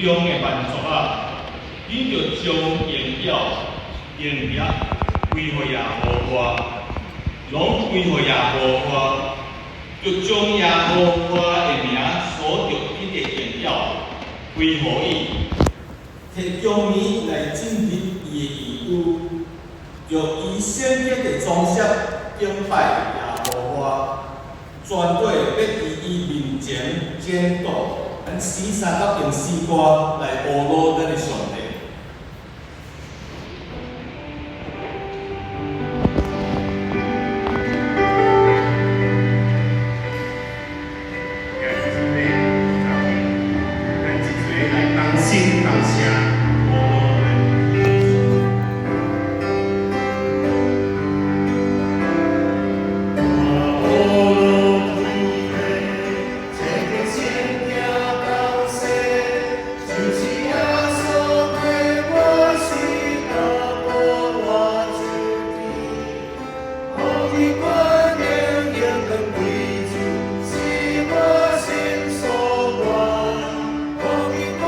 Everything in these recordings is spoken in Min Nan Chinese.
量的萬族啊，你著將榮耀、能力歸予耶和華，攏歸予耶和華，著將耶和華的名所著得的榮耀歸予伊。提宮殿來進入伊的義居，著以聖潔的裝飾敬拜耶和華，全體欲佇伊面前戰鬥。咱寫三角形詩歌來呵咾咱的上帝。兄弟姊妹，早安！咱一齊來同心同聲，呵咾咱的主。我呵咾天，這個先行到世，就是耶穌替我死，擔保我出天。無疑決定永遠歸主，是我心所願。無疑決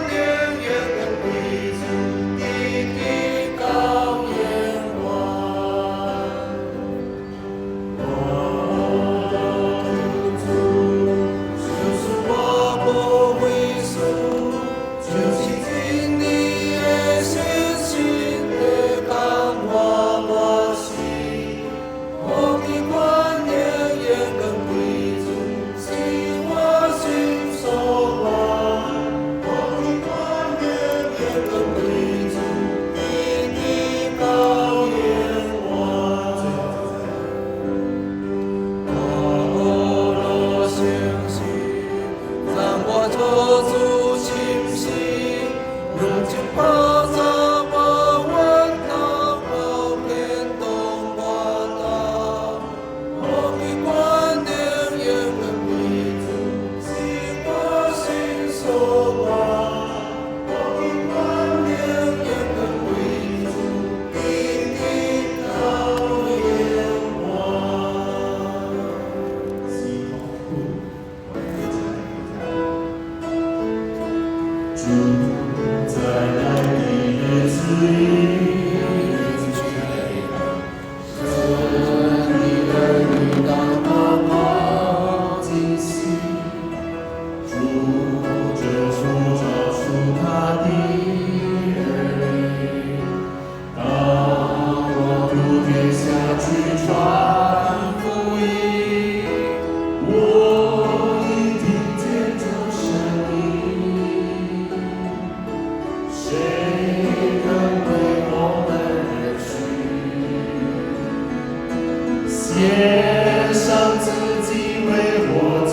定永遠歸主，直直到永遠。我呵咾主，就是我無偽事，就是真理的信心的感化我心。無疑決定永遠歸主，是我心所願。無疑決定永遠歸主，直直到永遠。我呵咾誠實，讓我做主親身，兩情拍雜無怨頭，無變動我頭。無疑決定永遠歸主，是我心所願。無疑決定永遠歸主，直直到永遠。司托本，我哋一齊來聽。主再來的日子裡，神的兒女當當警醒，主就呼召屬他的兒女，到國度天下去傳福音。我已聽見這聲音，誰能為我們而去？獻上自己為活祭，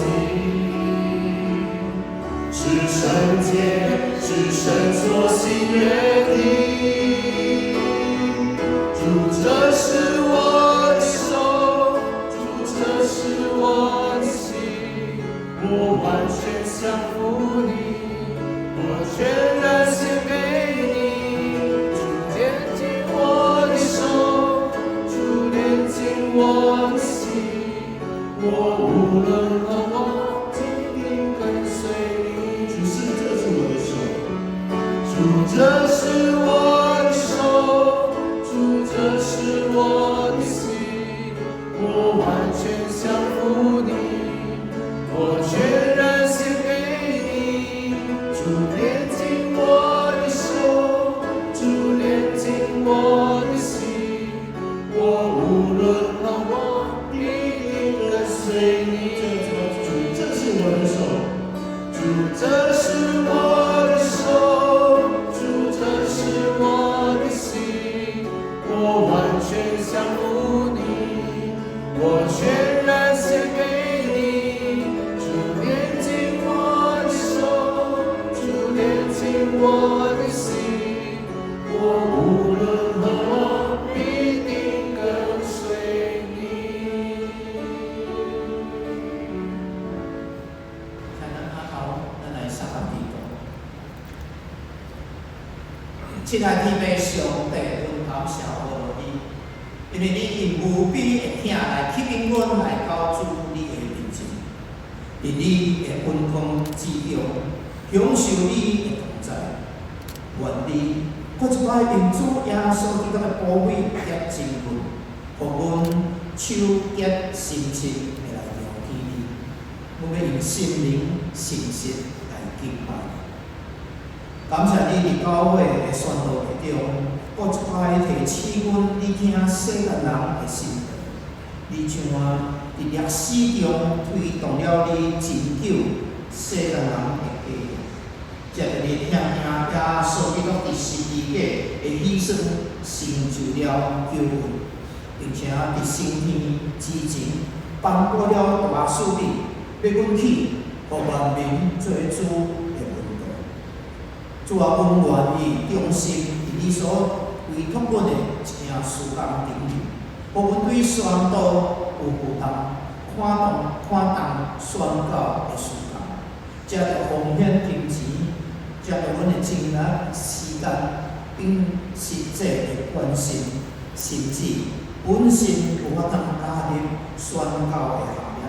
是聖潔，是神所喜悅的。主，這是我的手，主，這是我的心，我完全降服你，我全然獻給你。主，牽緊我的手，主，煉淨我的心，我無論何往，必定跟隨你。主是這是我的手，主，這是我的手，主，這是我的心，我完全降服你，我全然獻給你。主，煉淨我的手，主，煉淨我的心，我無論何往，必定跟隨你。主，這是我的手，主，這是我的手，主，這是我的心，我完全降服你，我全然獻給你。主，煉淨我的手，主，煉淨我的心，我無論何往，必定跟隨你。請咱阿頭，咱來三合祈禱。親愛天父上帝，阮感謝呵咾你，因為你以無比的疼來吸引阮來到主你的面前，佇你的恩光之中，享受你的同在。願你閣一擺用主耶穌基督的寶血潔淨阮，予阮手潔心清的來朝見你。阮欲用心靈誠實來敬拜你。感謝你佇教會的宣道會中，閣一擺提醒阮，你聽世間人的心腸，你怎啊佇歷史中推動了你拯救世間人的計劃。藉著你疼兄耶穌基督佇十字架的犧牲，成就了救恩，並且佇升天之前頒布了大使命，欲阮去，予萬民做主的門徒。主啊，阮願意忠心佇你所委託阮的這件事工頂面，予阮對宣道有負擔，看重看重宣教的事工，藉著奉獻金錢，藉著阮的精力、時間，並實際的關心，甚至本身有法通加入宣教的行列，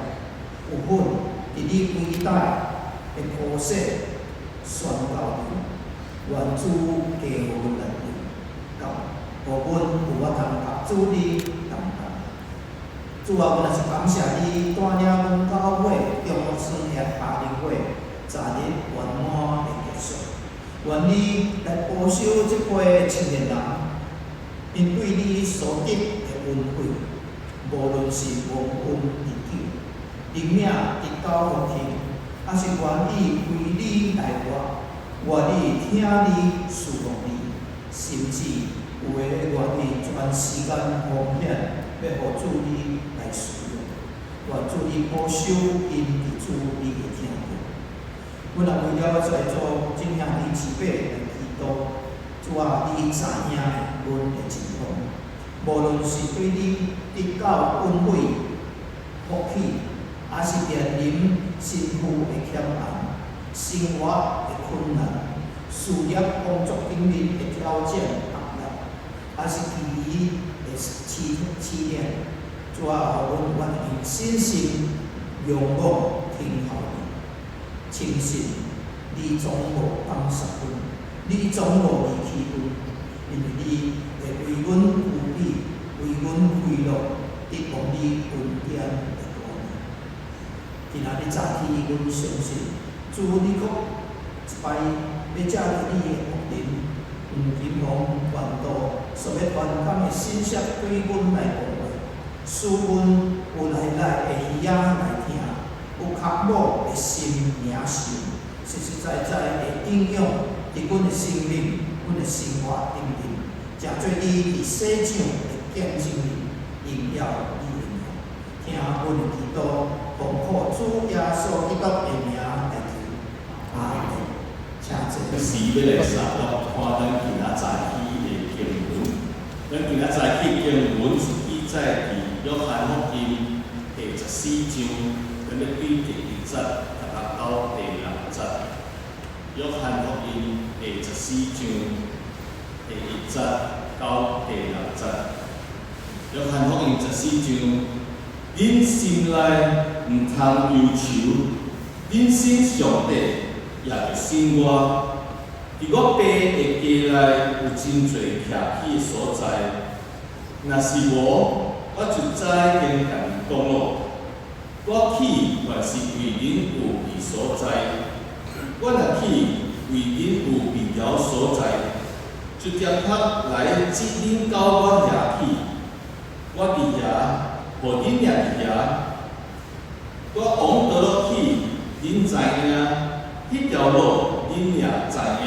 有份佇你偉大的普世宣教裡，願主加予阮力量，予阮有法通佮主你同工。主啊，阮也是感謝你帶領阮教會中國宣協夏令會昨日圓滿的結束。願你來保守這批青年人，𪜶對你所得的恩惠，無論是蒙恩得救、靈命得到復興，抑是願意為你來活，願意疼你、侍奉你，甚至有的願意全時間奉獻，欲予主你來使用。願主你保守𪜶佇主你的疼中。阮也為了在座眾兄弟姊妹來祈禱，主啊，你知影阮的情況，無論是對你得到恩惠、福氣，抑是面臨身軀的欠難、生活的困難、事業工作頂面的挑戰壓力，抑是其餘的試試煉，主啊，予阮有法用信心勇往聽候你，深信你總無放捨阮，你總無離棄阮，因為你會為阮預備，為阮開路，得蒙你恩典的大能。今仔日早起，阮相信主你閣一擺欲藉著你的僕人黃金鳳傳道所欲傳講的信息對阮來講話，使阮有內內的耳仔來聽，有較某的心領受，實實在在的應用佇阮的生命、阮的生活頂面，成做你佇世上的見證人，榮耀你的名。聽阮的祈禱，奉靠主耶穌基督的名來求，阿門。請坐。是欲來相佮看咱今仔早起的經文。咱今仔早起經文是記載佇約翰福音第14章，咱欲對第一節讀到第六節。約翰福音第14章第1節到第6節。約翰福音十四章，恁心內毋通憂愁，恁信上帝，也著信我。佇我爸的家內有真濟徛起的所在，若是無，我就早已經共恁講囉。我去原是為恁預備所在，我若去為恁預備了所在，就定較來接恁到我遐去。我佇遐，予恁也佇遐。我往佗落去，恁知影；彼條路，恁也知影。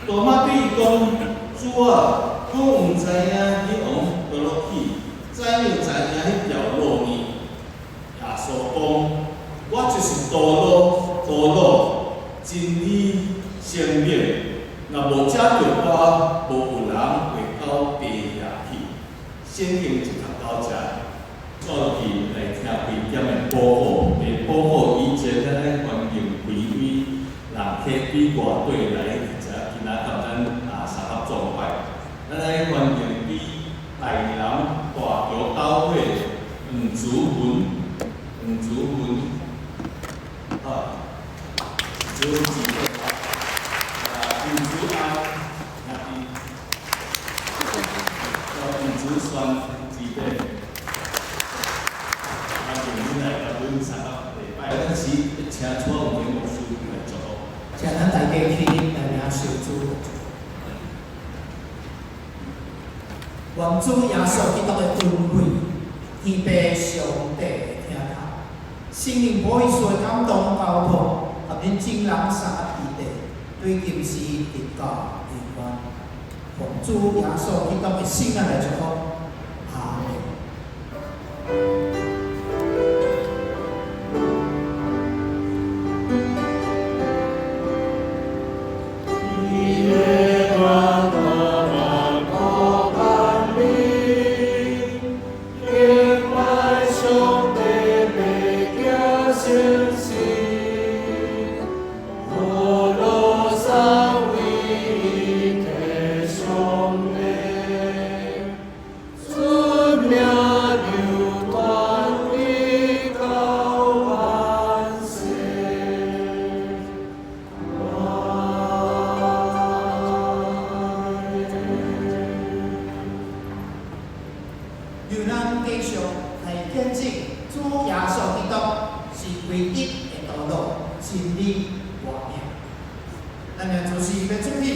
多馬對伊講：主啊，阮毋知影你往佗落去，怎樣知影彼條路呢？耶穌講：我就是道路、道路、真理、生命。若無藉著我，無有人會到爸遐去。聖經就讀到遮，煞落去來聽幾點的報告。佇報告以前，咱愛歡迎幾位人客對外地來佇遮，今仔佮咱啊相佮崇拜。咱愛歡迎對台南大橋教會黃祖文，黃祖文，啊，祖文姊妹，啊，黃祖安。子宣姊弟，欢迎恁来共阮参加礼拜。咱是请蔡文明牧师来祝福。请咱大家起立來領受主。願主耶穌基督的恩惠，天父上帝的疼愛，聖靈保惠師的感動交託，佮恁眾人三一弟，對今時直到永遠。奉主耶穌基督的聖名來祝福，阿們。讓咱繼續來見證主耶穌基督是唯一的道路、真理、活命。咱現就是欲出去，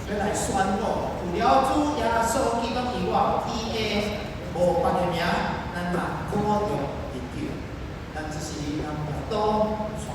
欲來宣告，除了主耶穌基督以外，天下無別的名，咱嘛可用得救。咱這是咱大多帶